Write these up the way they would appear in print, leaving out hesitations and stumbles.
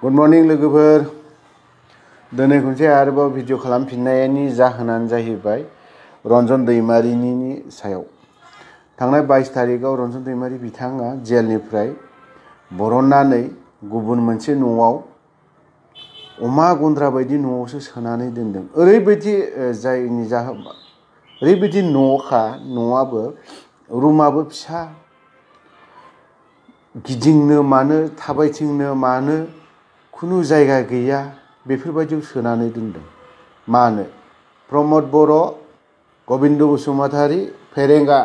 Good morning लोगोफोर दिनै खनसे आरोबाव भिडिअ खालामफिननायनि जाहोनानो जाहैबाय रन्जन दैमारिनि सायाव थांनाय 22 तारिखआव रन्जन दैमारि बिथाङा जेलनिफ्राय बरननानै गुबुन मोनसे न'आव अमा गन्द्रा बायदि न'आवसो सोनानै दोनदों। ओरैबायदि जायनि जाहोन ओरैबायदि न'खा न'आबो रुमाबो फिसा गिदिंनो मानो थाबायथिंनो मानो खुनु जायगा गैया बेफोरबायदियाव सोनानै दोनदों। मानो प्रमद बर' गबिन्द बसुमतारी फेरेंगा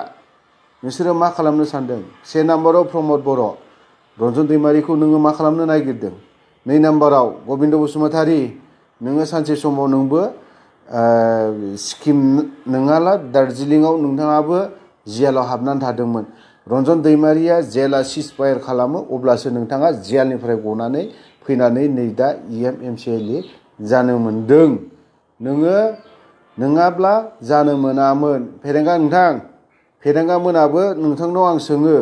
नोंसोरो मा खालामनो सानदों? से नाम्बाराव प्रमद बर' रन्जन दैमारिखौ नोङो मा खालामनो नागिरदों? 2 नाम्बाराव गबिन्द बसुमतारी नोङो सानसे समाव नोंबो सिक्किम नङाला दार्जिलिंआव नोंथाङाबो जेलाव हाबनानै थादोंमोन। रन्जन दैमारिया जेला सिजफायार खालामो अब्लासो नोंथाङा जेलनिफ्राय गनानै फैनानै नै दा EMMCLA जानो मोनदों। नोङो नङाब्ला जानो मोनामोन। फेरेंगा मोनाबो नोंथांनाव आं सोङो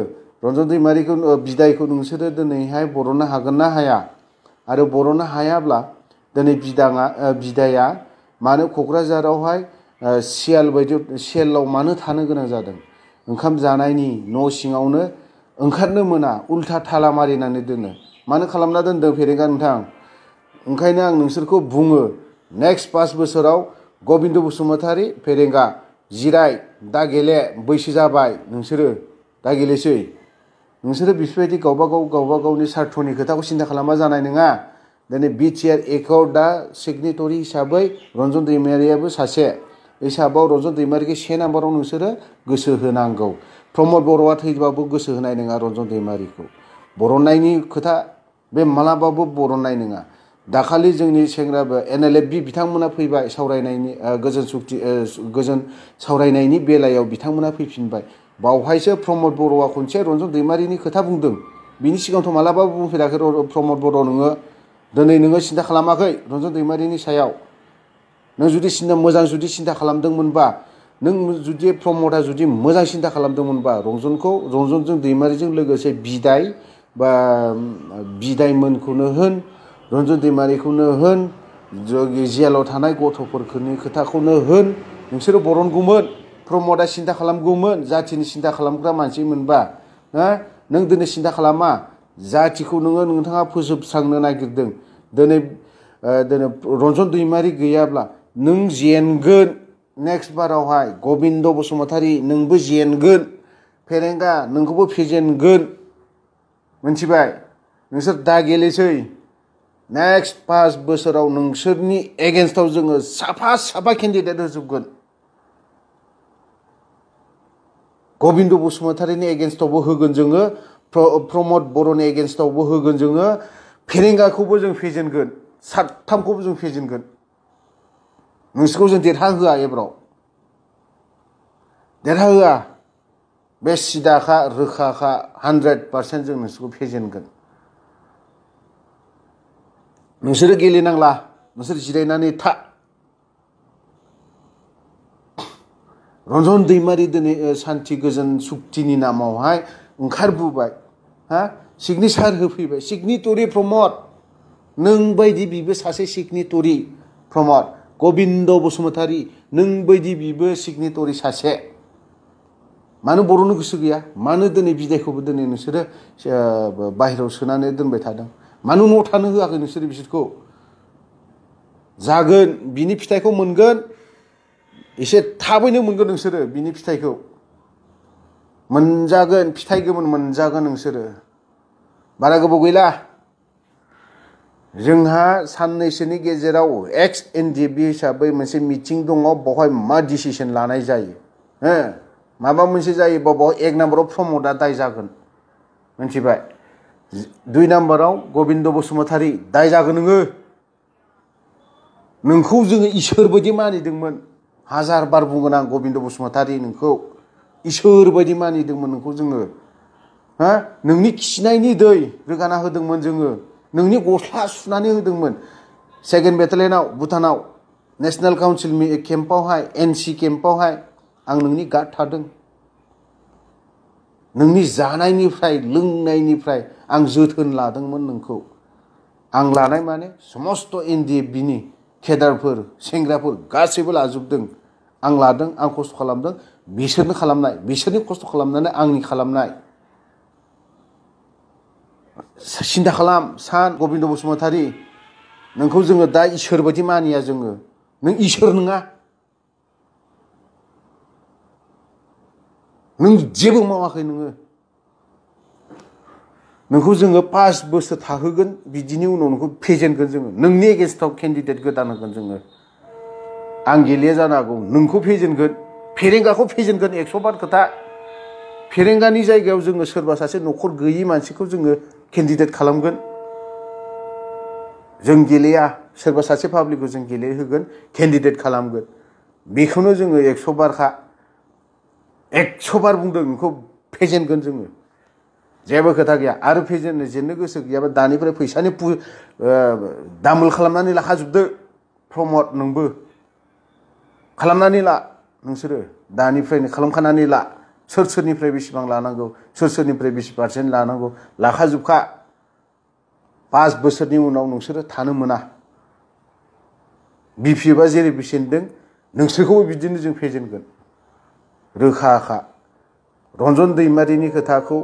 रन्जन दैमारिखौ बिदायखौ नोंसोरो दिनैहाय बरननो हागोन ना हाया? आरो बरननो हायाब्ला दिनै बिदाया मानो क'क्राझारावहाय सियाल बायदि सेलाव मानो थानो गोनां जादों? ओंखाम जानायनि न' सिङावनो ओंखारनो मोना उल्था थाला मारिनानै दोनो। मानो खालामना दोनदों फेरेंगा नोंथां? ओंखायनो आं नोंसोरखौ बुङो नेक्स्ट 5 बोसोराव गबिन्द बसुमतारी फेरेंगा जिराय दा गेले बैसो जाबाय नोंसोरो दा गेलेसै। नोंसोरो बेफोरबायदि गावबा गावनि सार्थनि खोथाखौ सिन्था खालामा जानाय नङा। दिनै BTR एक्टआव दा सिगनेटरि हिसाबै रन्जन दैमारियाबो सासे हिसाबाव रन्जन दैमारिखौ 1 नाम्बाराव नोंसोरो गोसो होनांगौ। प्रमद बर'आ थैबाबो गोसो होनाय नङा रन्जन दैमारिखौ। बरननायनि खोथा बे मालाबाबो बरननाय नङा। दाखालि जोंनि सेंग्राबो NLFB बिथांमोना फैबाय सावरायनायनि गोजोन सावरायनायनि बेलायाव बिथांमोना फैफिनबाय। बावहायसो प्रमद बर'आ खनसे रन्जन दैमारिनि खोथा बुंदों। बिनि सिगांथ' मालाबाबो बुंफेराखै प्रमद बर' नोङो दिनै नोङो सिन्था खालामाखै रन्जन दैमारिनि सायाव। नों जुदि मोजां सिन्था खालामदोंमोनबा नों जुदि प्रमदआ जुदि मोजां सिन्था खालामदोंमोनबा रन्जनजों दैमारिजों लोगोसे बिदायमोनखौनो होन रन्जन दैमारिखौनो होन जेलाव थानाय गथ'फोरनि खोथाखौनो होन नोंसोरो बरनगौमोन। प्रमदआ सिन्था खालामगौमोन जाथिनि सिन्था खालामग्रा मानसिमोनबा। नों दिनै सिन्था खालामा जाथिखौ नोंथाङा फोजोबस्रांनो नागिरदों। दिनै रन्जन दैमारि गैयाब्ला नों जेनगोन। नेक्स्ट बारावहाय गबिन्द बसुमतारी नोंबो जेनगोन। फेरेंगा नोंखौबो फेजेनगोन। मिथिबाय? नोंसोर दा गेलेसै। नेक्स्ट 5 बोसोराव नोंसोरनि एगेन्स्टआव जोङो साफा केन्डिडेट होजोबगोन। गबिन्द बसुमतारीनि एगेन्स्टआवबो होगोन जोङो। प्रमद बर'नि एगेन्स्टआवबो होगोन जोङो। फेरेंगाखौबो जों फेजेनगोन। 7थामखौबो जों फेजेनगोन। नोंसोरखौ जों देरहाहोआ एबाराव। देरहाहोआ। बे सिदाखा रोखाखा 100% जों नोंसोरखौ फेजेनगोन। नोंसोरो गेलेनांला। नोंसोर जिरायनानै था। रन्जन दैमारि दिनै सान्थि गोजोन सुक्तिनि नामावहाय ओंखारबोबाय। सिगनेसार होफैबाय। सिगनेटरि प्रमद नों बायदि बिबो सासे सिगनेटरि प्रमद गबिन्द बसुमतारी नों बायदि बिबो सिगनेटरि सासे। मानो बर'नो गोसो गैया? मानो दिनै बिदायखौबो दिनै नोंसोरो बाहेरायाव सोनानै दोनबाय थादों? मानो न'आव थानो होआखै नोंसोरो बिसोरखौ? जागोन बिनि फिथाइखौ मोनगोन। एसे थाबैनो मोनगोन नोंसोरो बिनि फिथाइखौ। मोनजागोन फिथाइ गोमोन मोनजागोन नोंसोरो। बारा गोबाव गैला। जोंहा साननैसोनि गेजेराव एक्स NDFB हिसाबै मोनसे मिटिं दङ। बेवहाय मा डिसिसन लानाय जायो? माबा मोनसे जायोबा बाव 1 नाम्बाराव प्रमदआ दाय जागोन। मिथिबाय? 2 नाम्बाराव गबिन्द बसुमतारी दाय जागोन नोङो। नोंखौ जोङो इसोर बायदि मानिदोंमोन। 1000 बार बुंगोन आं गबिन्द बसुमतारी नोंखौ इसोर बायदि मानिदोंमोन नोंखौ जोङो। नोंनि खिनायनि दै रोगाना होदोंमोन जोङो। नोंनि गस्ला सुनानै होदोंमोन। 2nd बेटालियनाव भुटानाव नेशनेल काउन्सिल केम्पआवहाय NC केम्पआवहाय आं नोंनि गार्ड थादों। नोंनि जानायनिफ्राय लोंनायनिफ्राय आं जोथोन लादोंमोन नोंखौ। आं लानाय माने समस्त एनडिएफबिनि केडारफोर सेंग्राफोर गासैबो लाजोबदों आं लादों आं खस्थ' खालामदों बिसोरनो खालामनाय बिसोरनि खस्थ' खालामनानै आंनि खालामनाय सिन्था खालाम सान गबिन्द बसुमतारी नोंखौ जोङो दा इसोर बायदि मानिया जोङो नों इसोर नङा नों जेबो मावाखै नोंखौ जोङो 5 बोसोर थाहोगोन बिदिनि उनाव नोंखौ फेजेनगोन जोङो नोंनि एगेन्स्टआव केन्डिडेट गोदान होगोन जोङो आं गेलेया जानो हागौ नोंखौ फेजेनगोन फेरेंगाखौ फेजेनगोन 100 बार खोथा फेरेंगानि जायगायाव जोङो सोरबा सासे न'खर गैयि मानसिखौ जोङो केन्डिडेट खालामगोन जों गेलेया सोरबा सासे पाब्लिकखौ जों गेलेहोगोन केन्डिडेट खालामगोन बेखौनो जोङो 100 बारखा 100 बार बुंदों नोंखौ फेजेनगोन जोङो जेबो खोथा गैया आरो फेजेननो जेननो गोसो गैयाबा दानिफ्राय फैसानि दामोल खालामनानै लाखाजोबदो प्रमद नोंबो खालामनानै ला नोंसोरो दानिफ्रायनो खालामखानानै ला सोरनिफ्राय बेसेबां लानांगौ सोरनिफ्राय बेसे % लानांगौ लाखाजोबखा 5 बोसोरनि उनाव नोंसोरो थानो मोना बिपिएफआ जेरै बेसेनदों नोंसोरखौबो बिदिनो जों फेजेनगोन रोखा रन्जन दैमारिनि खोथाखौ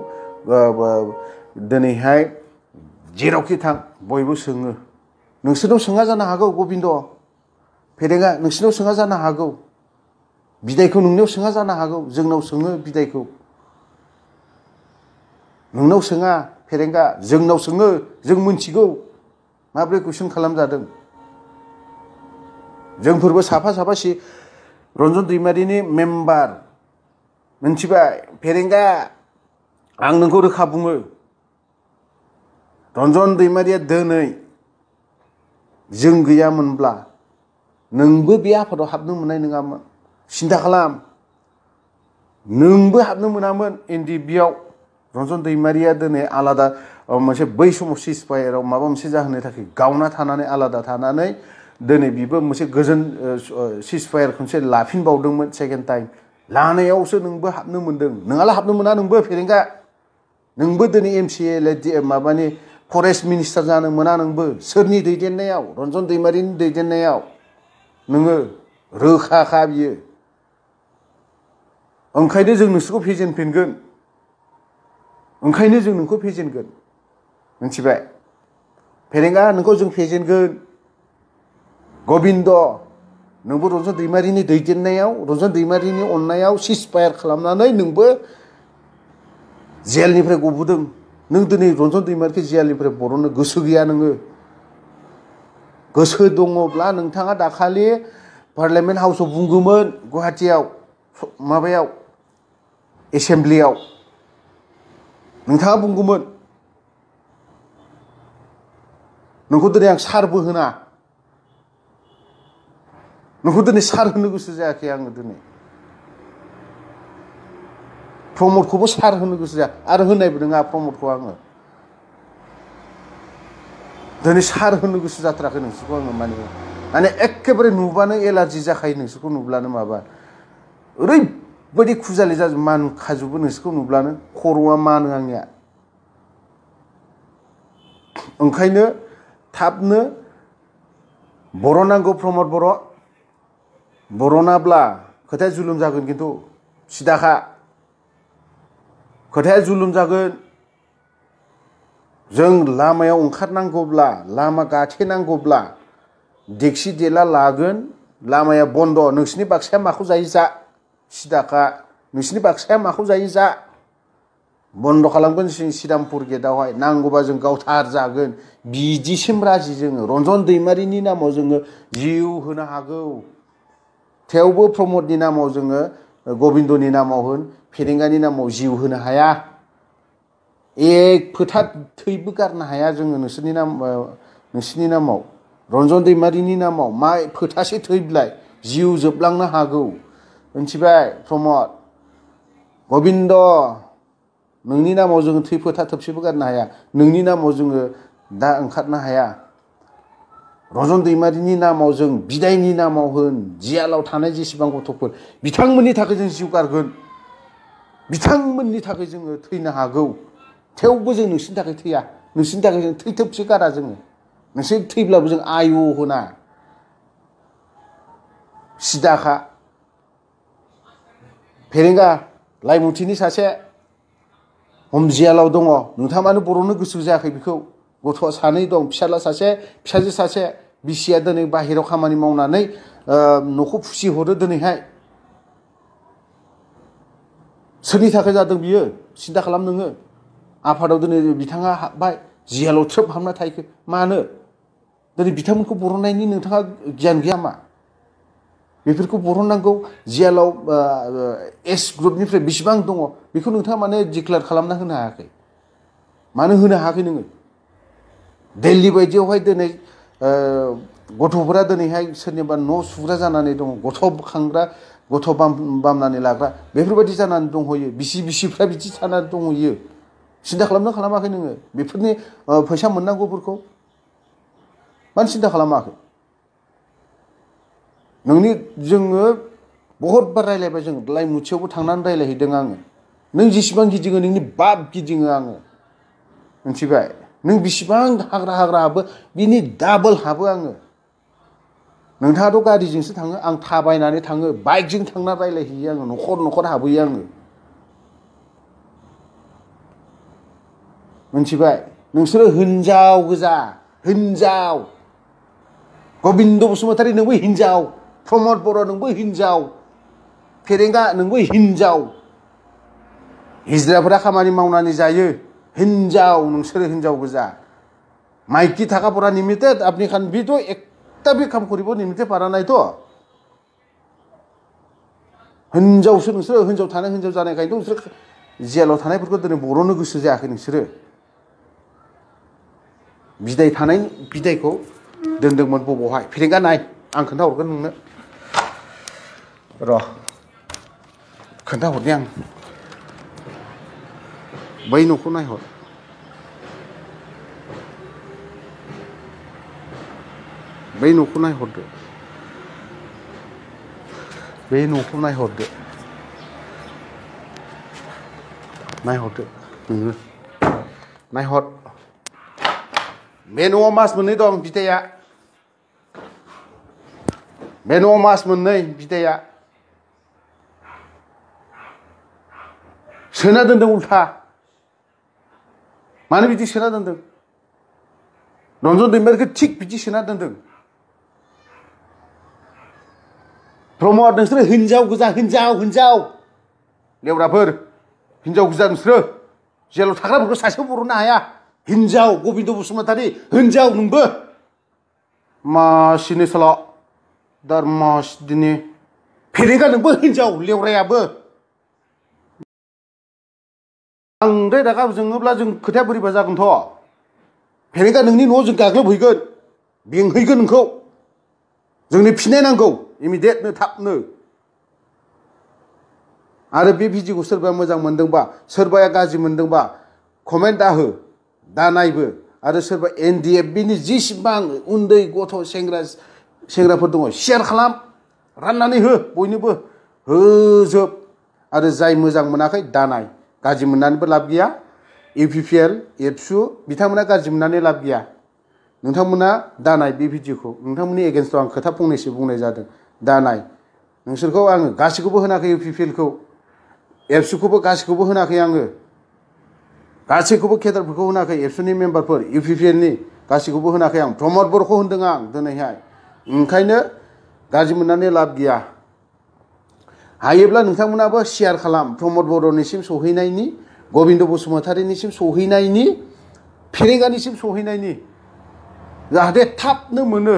दिनैहाय जेरावखि थां बयबो सोङो नोंसोरनाव सोङा जानो हागौ गबिन्द फेरेंगा नोंसोरनाव सोङा जानो हागौ बिदायखौ नोंनाव सोङा जानो हागौ जोंनाव सोङो बिदायखौ नोंनाव सोङा फेरेंगा जोंनाव सोङो जों मिथिगौ माब्रै कुइसन खालामजादों जोंफोरबो साफा रन्जन दैमारिनि मेम्बार मिथिबाय फेरेंगा आं नोंखौ रोखा बुङो रन्जन दैमारिया दिनै जों गैयामोनब्ला नोंबो बे आफादाव हाबनो मोननाय नङामोन सिन्था खालाम नोंबो हाबनो मोनामोन एनडिएफबिआव रन्जन दैमारिया दिनै आलादा मोनसे बै समाव सिजफायाराव माबा मोनसे जाहोननि थाखाय गावना थानानै आलादा थानानै दिनै बिबो मोनसे गोजोन सिजफायार खनसे लाफिनबावदोंमोन सेकेन्ड टाइम लानायावसो नोंबो हाबनो मोनदों नोंहालाय हाबनो मोना नोंबो फेरेंगा नोंबो दिनै एमसिएल माबानि फरेस्ट मिनिस्टार जानो मोना नोंबो सोरनि दैदेननायाव रन्जन दैमारिनि दैदेननायाव नोङो रोखाखा बियो ओंखायनो जों नोंसोरखौ फेजेनफिनगोन ओंखायनो जों नोंखौ फेजेनगोन मिथिबाय फेरेंगा नोंखौ जों फेजेनगोन गबिन्द नोंबो रन्जन दैमारिनि दैदेननायाव रन्जन दैमारिनि अननायाव सिजफायार खालामनानै नोंबो जेलनिफ्राय गबोदों नों दिनै रन्जन दैमारिखौ जेलनिफ्राय बरननो गोसो गैया नोङो गोसो दङब्ला नोंथाङा दाखालि पार्लियामेन्ट हाउसाव बुंगौमोन गुवाहाटीयाव माबायाव एसेमब्लियाव नोंथाङा बुंगौमोन नोंखौ दिनै आं सारबो होना नोंखौ दिनै सार होनो गोसो जायाखै आङो दिनै प्रमदखौबो सार होनो गोसो जाया आरो होनायबो नङा प्रमदखौ आङो दिनै सार होनो गोसो जाथाराखै नोंसोरखौ आङो माने एखेबारे नुबानो एलार्जि जाखायो नोंसोरखौ नुब्लानो माबा ओरैबायदि खुजालि जाजोब मानखाजोबो नोंसोरखौ नुब्लानो खर'आ मानो आंनिया ओंखायनो थाबनो बरनांगौ प्रमद बरनाब्ला खोथाया जुलुम जागोन खिन्थु सिदाखा खोथाया जुलुम जागोन जों लामायाव ओंखारनांगौब्ला लामा गाथेनांगौब्ला देक्सि देला लागोन लामाया बन्द नोंसिनि बाक्साया माखौ जायो जा सिदाखा नोंसिनि बाक्साया माखौ जायो जा बन्द खालामगोन जों सिदामपुर गेटआवहाय नांगौबा जों गावथार जागोन बिदिसिम राजि जोङो रन्जन दैमारिनि नामाव जोङो जिउ होनो हागौ थेवबो प्रमदनि नामाव जोङो गबिन्दनि नामाव होन फेरेंगानि नामाव जिउ होनो हाया एक फोथा थैबो गारनो हाया जोङो नोंसोरनि नामाव रन्जन दैमारिनि नामाव मा फोथासे थैब्लाय जिउ जोबलांनो हागौ मिथिबाय प्रमद गबिन्द नोंनि नामाव जोङो थै फोथा थोबसेबो गारनो हाया नोंनि नामाव जोङो दा ओंखारनो हाया रन्जन दैमारिनि नामाव जों बिदायनि नामाव होन जियालाव थानाय जेसेबां गथ'फोर बिथांमोननि थाखाय जों जिउ गारगोन बिथांमोननि थाखाय जोङो थैनो हागौ थेवबो जों नोंसिनि थाखाय थैया नोंसिनि थाखाय जों थै थोबसे गारा जोङो नोंसोर थैब्लाबो जों आय' होना सिदाखा फेरेंगा लाइमुथिनि सासे हमजियालाव दङ नोंथाङा मानो बर'नो गोसो जायाखै बेखौ गथ'आ सानै दं फिसाला सासे फिसाजो सासे बिसिया दिनै बाहेरायाव खामानि मावनानै न'खौ फुसिहरो दिनैहाय सोरनि थाखाय जादों बियो सिन्था खालाम नोङो आफादाव दिनै बिथाङा हाबबाय जियालाव थ्रोब हाबना थाहैखो मानो दिनै बिथांमोनखौ बरननायनि नोंथाङा गियान गैया मा बेफोरखौ बरननांगौ जियालाव एस ग्रुपनिफ्राय बेसेबां दङ बेखौ नोंथाङा माने डिक्लेयार खालामना होनो हायाखै मानो होनो हायाखै नोङो दिल्ली बायदियावहाय दिनै गथ'फोरा दिनैहाय सोरनिबा न' सुग्रा जानानै दङ गथ' खांग्रा गथ' बामनानै लाग्रा बेफोरबायदि जानानै दंहैयो बिसिफ्रा बिदि जानानै दंहैयो सिन्था खालामना खालामाखै नोङो बेफोरनि फैसा मोननांगौफोरखौ मानो सिन्था खालामाखै नोंनि जोङो बहुद बार रायलायबाय जों लाइमुथियावबो थांनानै रायलायहैदों आङो नों जेसेबां गिदिङो नोंनि बाप गिदिङो आङो मिथिबाय नों बेसेबां हाग्रा हाबो बिनि डाबल हाबो आङो नोंथाङाथ' गारिजोंसो थाङो आं थाबायनानै थाङो बाइकजों थांना रायलायहैयो आङो न'खर हाबहैयो आङो मिथिबाय नोंसोरो हिनजाव गोजा हिनजाव गबिन्द बसुमतारी नोंबो हिनजाव प्रमद बर' नोंबो हिनजाव फेरेंगा नोंबो हिनजाव हिजड़ाफोरा खामानि मावनानै जायो हिनजाव नोंसोरो हिनजाव गोजा माइकी थाखा परा निमित्ते आपनी खान भी तो एकटा भी काम करिब निमित्ते पारा नाय तो हिनजावसो नोंसोरो हिनजाव थानाय हिनजाव जानायखायनो नोंसोर जेलाव थानायफोरखौ दिनै बर'नो गोसो जायाखै नोंसोरो बिदाय थानाय बिदायखौ दोनदोंमोन बबावहाय फेरेंगा नाय आं खोन्थाहरगोन नोंनो र' खोन्थाहरनि आं बै न'खौ नायहर बै न'खौ नायहरदो बे न'खौ नायहरदो नोङो नायहर बे न'आव मास मोननै दं बिदाया बे न'आव मास मोननै बिदाया सोना दोनदों उल्था मानो बिदि सोना दोनदों रन्जन दैमारिखौ थिग बिदि सोना दोनदों प्रमद नोंसोरो हिनजाव गोजा हिनजाव लेवराफोर हिनजाव गोजा नोंसोरो जेलाव थाग्राफोरखौ सासेबो बर'नो हाया हिनजाव गबिन्द बसुमतारी हिनजाव नोंबो मासिनि सल' दार मासदिनि फेरेंगा नोंबो हिनजाव लेवरायाबो बांद्राय रागा जोङोब्ला जों खोथाया बोरैबा जागोनथ' फेरेंगा नोंनि न'आव जों गाग्लोबहैगोन बेंहैगोन नोंखौ जोंनो फिनाय नांगौ इमिडियेटनो थाबनो आरो बे भिडिअखौ सोरबाया मोजां मोनदोंबा सोरबाया गाज्रि मोनदोंबा कमेन्ट दाहो दानायबो आरो सोरबा NDFBनि जेसेबां उन्दै गथ' सेंग्राफोर दङ शेयार खालाम राननानै हो बयनोबो होजोब आरो जाय मोजां मोनाखै दानाय गाज्रि मोननानैबो लाब गैया UPPL एबसु बिथांमोना गाज्रि मोननानै लाब गैया नोंथांमोना दानाय बे भिडिअखौ नोंथांमोननि एगेन्स्टआव आं खोथा फंनैसो बुंनाय जादों दानाय नोंसोरखौ आङो गासैखौबो होनाखै UPPLखौ एबसुखौबो गासैखौबो होनाखै आङो गासैखौबो केडारफोरखौ होनाखै एबसुनि मेम्बारफोर UPPLनि गासैखौबो होनाखै आं प्रमद बर'खौ होनदों आं दिनैहाय ओंखायनो गाज्रि मोननानै लाब गैया हायोब्ला नोंथांमोनाबो शेयार खालाम प्रमद बर'निसिम सौहैनायनि गबिन्द बसुमतारीनिसिम सौहैनायनि फेरेंगानिसिम सौहैनायनि जाहाथे थाबनो मोनो